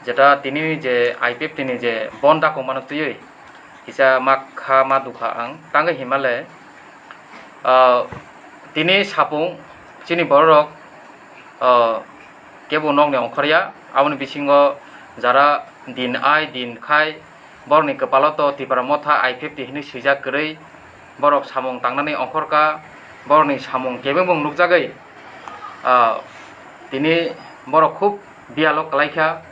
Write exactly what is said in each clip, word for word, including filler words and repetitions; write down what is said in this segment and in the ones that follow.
Jeta tini je I P F T ni je bon dakong mano twiwi kisa ma kha ma dukha ang tangwi himale, ah, tini sapung chini bororok, ah, kebo nokni ongkhorya, aboni bisingo jara din ai din khai borokni kwpalo to Tipra Motha I P F T hinwi swijak kwrwi borok samung tangnani ongkhorkha, borokni samung kebengbo nukjagwi, ah, tini borok khub biyalo kwlaikha.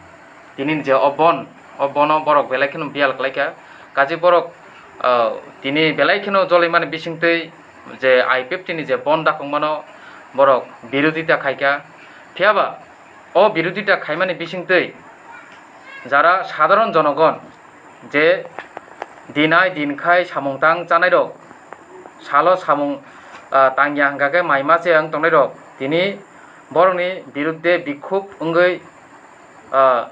Tini je o bon, o bono borok belai kheno biyal kwlaikha. Kaje borok, ah, tini belai kheno jolimani bisingtwi je I P F T ni je bon dakongmano borok birodita khaikha. Phiyaba o birodita khaimani bisingtwi jara sadharon jonogon je dinai din khai samung tang chanairok, salo samung, ah, tangya hwnkha khe mai ma che wng tongnairok tini borokni birudde bikhub wngwi, ah,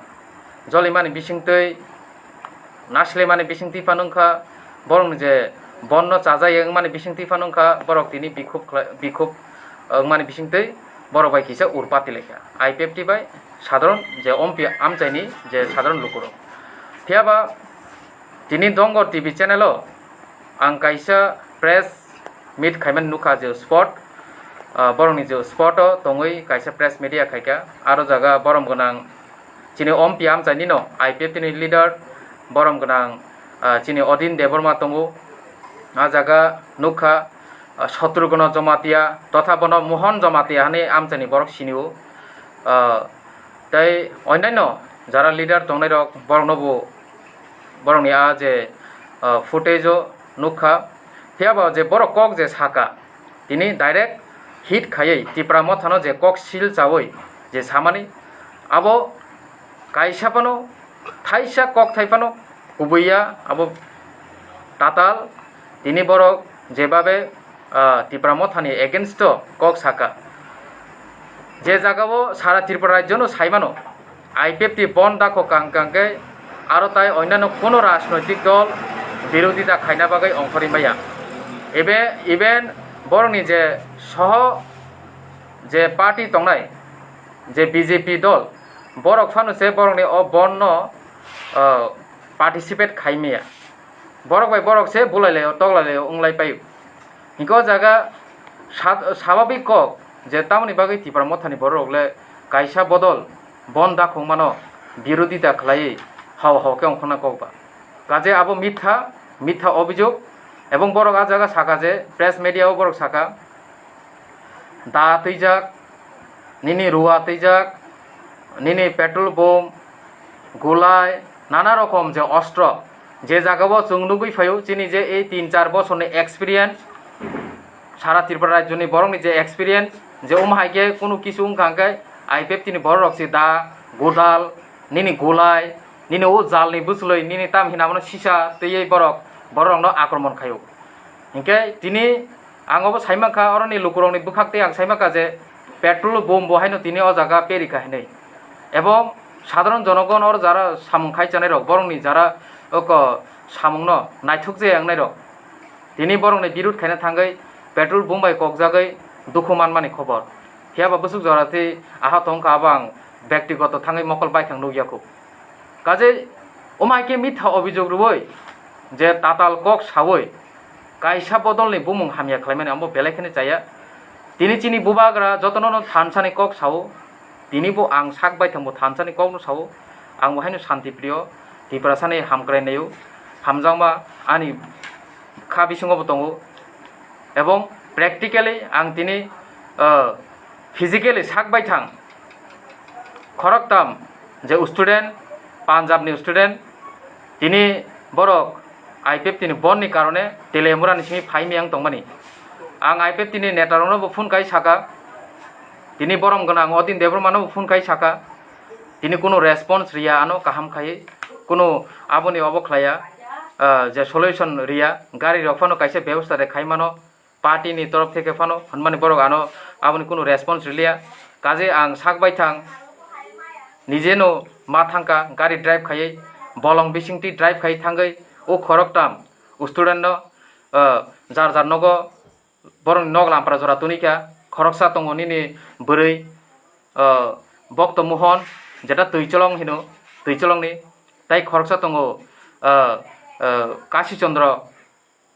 jolimani bisingtwi, naslemani bisingtwi phano wngkha, borokni je bonno chajai wngmani bisingtwi phano wngkha, borok tini bikhub khlai-, bikhub wngmani bisingtwi borok bai kisa urpati laikha. I P F T bai sadharon je ompi amchaini je sadharon lukurok. Phiyaba tini Dongor T V channel o ang kaisa press meet khaimani nukha je spot, ah, borokni je spot o tongwi kaisa press media khaikha. Aro jaga borom gwnang chini ompi amchaini no I P F T ni leader borom gwnang, ah, chini Odin Debbarma tongo. Ah jaga nukha, ah, Shatrughono Jamatia totha bono Mohon Jamatia hinwi amchaini borok sinio. Ah, tei onyaino jara leader tongnairok borokno bo borokni a je, ah, footage o nukha. Phiyaba je borok kok je saka, tini direct hit khaiwi Tipra Mothano je kok sil chawi je samani, abo kaisa phano thaisa kok thai phano kubui ya, abo tatal. Tini borok jebabe, ah, Tipra Mothani against o kok saka, je jagao sara Tripura rajyono saimano, I P F T bon dakho kang kang khe aro tai onyaino kuno rajnoitik dol birodita khaina bagwi ongkhorwi maya. Ebe, even borokni je soho je party tongnai, je B J P dol, borok phano se borokni o bonno, ah, participate khai maya. Borok bai borok se bulai laio, toklai laio, wnglai paio. Hinkhe o jaga sat-, swababik kok je tamoni bagwi Tipra Mothani borok le kaisa bodol bon dakhongmano birodita khlaiwi hao hao khe ongkhorna kok ba. Kaje abo mitha, mitha obijog, ebong borok a jaga saka je press media o borok saka, da twijak, nini rua twijak, nini petrol bomb, gulai, nana rokom je ostro, je jagao chwng nugwi phaio, chini je ei tin char bosorni experience, sara Tripura rajyoni borokni je experience, je omo hai khe kunu kisu wngkha hwnkhe I P F T ni borok rok se da, godal, nini gulai, nini o jalni bwchwlwi, nini tam hinamano sisa twiwi borok, borok rokno akromon khaio. Hinkhe tini ang obo saimankha, oroni lukurokni bwkhak tei ang saimankha je petrol bomb bo haino tini o jaga perikha hinwi. Ebong sadharon jonogon oro jara samung khai chanai rok, borokni jara oko samungno naithok je wngnai rok, tini borokni birud khaina thangwi petrol bomb bai kokjagwi dukhu manmani khobor. Phiyaba bwswk jora tei aha tongkha abo ang bektigoto thangwi mokol baithang nukya kho. Kaje omo hai khe mitha obijog rwui je tatal kok saui kaisa bodolni bumung hamya khlaimani amo belai kheno chaya. Tini chini bubagra jotono no thansani kok sao, tini bo ang sak baithang bo thansani kokno sao. Ang bo haino shanti priyo, Tiprasani hamkrai naio, hamjakma ani kha bisingo bo tongo. Ebong practically ang tini, ah, physically sak baithang. Khoroktam je student, Punjab ni student, tini borok I P F T ni bon ni karone Teliamura ni simi phai miyang tongmani. Ang I P F T ni neta rokno bo phone kai saka, tini borom gwnang Odin Debbarma no bo phone kai saka, tini kunu response riya ano kaham khai, kunu aboni obo khlaiya, ah, je solution riya, gari rok phano kaisa bebosta de khai mano. Party ni torof theke phano hwnmani borok ano aboni kunu response rwliya. Kaje ang sak baithang, nije no ma thangkha gari drive khaiwi, bolong bisingtwi drive khai thangwi o khoroktam student no, ah, jar jar nogo borokni nok lampra jora tunikha. Khoroksa tongo nini bwrwi, ah, Bokto Mohon, jeta Twicholong hino, Twicholongni, tei khoroksa tongo, ah, ah, Kashi Chandra,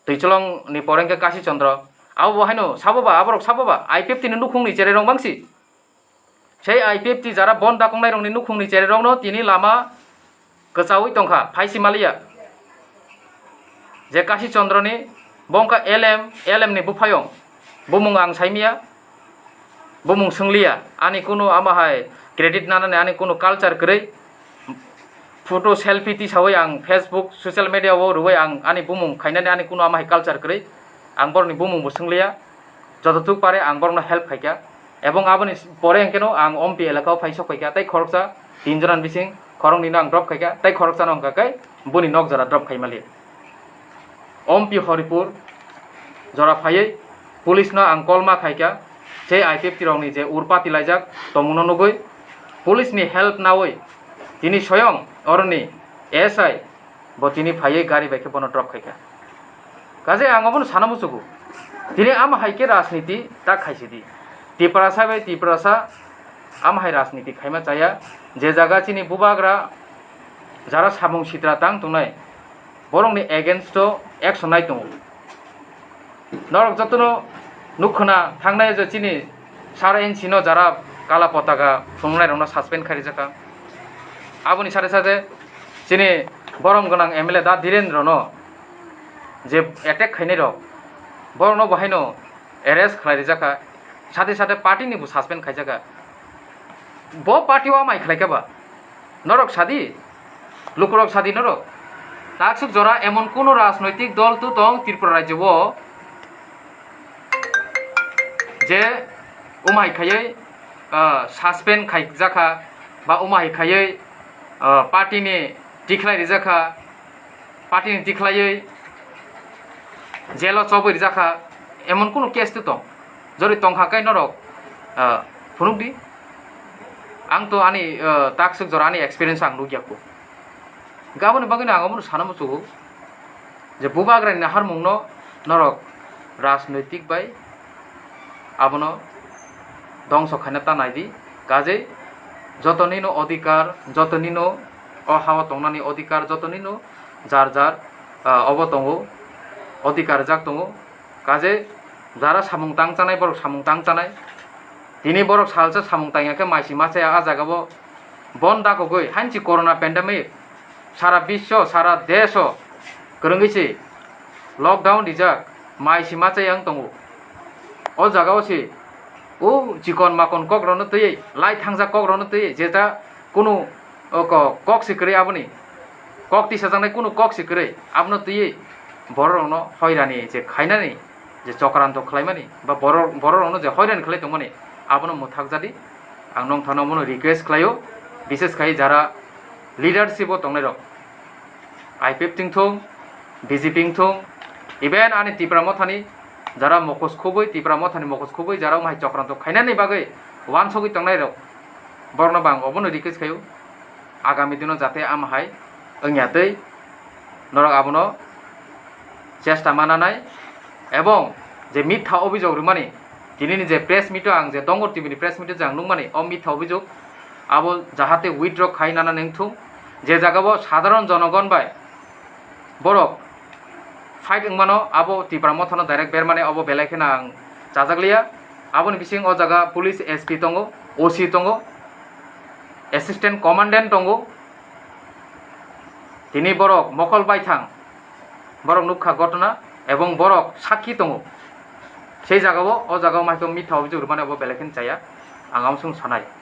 Twicholongni pore hwnkhe Kashi Chandra. Abo bo haino sabo ba, aborok sabo ba, I P F T ni nukhungni cherai rok bangsi. Sei I P F T jara bon dakongnairokni nukhungni cherai rokno tini lama kwchaui tongkha, phaisi maliya. Je Kashi Chandra ni, bo wngkha L M, L M ni buphayong. Bumung ang saimiya, bumung swngliya. Ani kunu ama hai credit nanani ani kunu culture kwrwi. Photo selfie tisaui ang Facebook, social media o rwui ang ani bumung khainani ani kunu ama hai culture kwrwi. Ang borokni bumung bo swngliya. Jotothuk pare ang borokno help khaikha. Ebong aboni pore hwnkhe no ang Ompi elaka o phai sok phaikha. Tei khoroksa tin jona ni bising khoroknwi no ang drop khaikha. Tei khoroksano hwnkha khe boni nok jora drop khai mali. Ompi Horipur jora phaiwi police no ang call ma khaikha. Sei I P F T rokni je urpati laijak tongmungno nugui police ni help naui tini soyong oroni S I bo tini phaiwi gari bai khe bono drop khaikha. Kaje ang obono sana muchugo. Tini ama hai khe rajniti ta khaisidi. Tiprasa bai Tiprasa ama hai rajniti khaima chaya. Je jaga chini bubagra jara samung sitra tang tongnai, borokni against o action nai tongo. Norok jotono nukho na thangnai je chini sar N C no jara kala potaka phunuknairokno suspend khai rijak kha. Aboni sade sade chini borom gwnang M L A da Dhirendra no je attack khainai rok, borokno bo haino arrest khlai rijak kha, sade sade party ni bo suspend khaijak kha. Bo party o amai khlai kha ba? Norok sadi, lukurok sadi norok. Taksuk jora emon kuno rajnoitik dol tu tong Tripura rajyo o je umai khaiwi, ah, suspend khaijak kha ba umai khaiwi, ah, party ni tikhlai rijak kha. Party ni tikhlaiwi jail o chobwi rijak kha, emon kunu case tw tong? Jori tong kha khe norok, ah, phunuk di. Ang to ani, ah, taksuk jora ani experience ang nukya kho. Hwnkhe aboni bagwino ang omono sana muchugo je bubagrani naharmungno norok rajnoitik bai abono dongso khaina ta nai di. Kajei jotonino odhikar, jotonino o hao tongnani odhikar, jotonino jar jar, ah, obo tongo, odhikar rijak tongo. Kaje jara samung tang chanai, borok samung tang chanai. Tini borok salsa samung tangya khe maisi machaya ah jagao bon dakogwi hanchi corona pandemic sara biswo, sara desho kwrwngwi se lockdown rijak, maisi machaya wng tongo. O jagao se o chikon makon kokrokno twiwi, lai thangjak kokrokno twiwi, jeta kunu o ko-, kok se kwrwi aboni, kok tisajaknai kunu kok se kwrwi, abono twiwi bororokno hoirani je khainani, je chokranto khlaimani, ba borok, bororokno je hoirani khlai tongmani, abono mwthakjadi. Ang nongthano bono request khlaio, bises khai jara leadership o tongnairok, I P F T wngthung, B J P wngthung, even ani Tipra Mothani jara mokhos khubui, Tipra Mothani mokhos khubui jara wng hai chokranto khainani bagwi wansogwi tongnairok, borokno bo ang obono request khaio, agami dino jate ama hai wngya twi norok abono chesta mananai, ebong je mitha obijok rwmani, tinini je press meet o ang je Dongor T V ni press meet o je ang nukmani, o mitha obijok abo jahate withdraw khai nana nengthung, je jagao sadharon jonogon bai borok fight wngmano, abo Tipra Mothano direct bermani abo belai kheno ang chajakliya. Aboni bising o jaga police S P tongo, O C tongo, assistant commandant tongo. Tini borok mokol baithang, borok nukha gotona ebong borok sakki tongo. Sei jagao, o jagao maikhe mitha obijok rwmani abo belai kheno chaya, ang amsung sanai.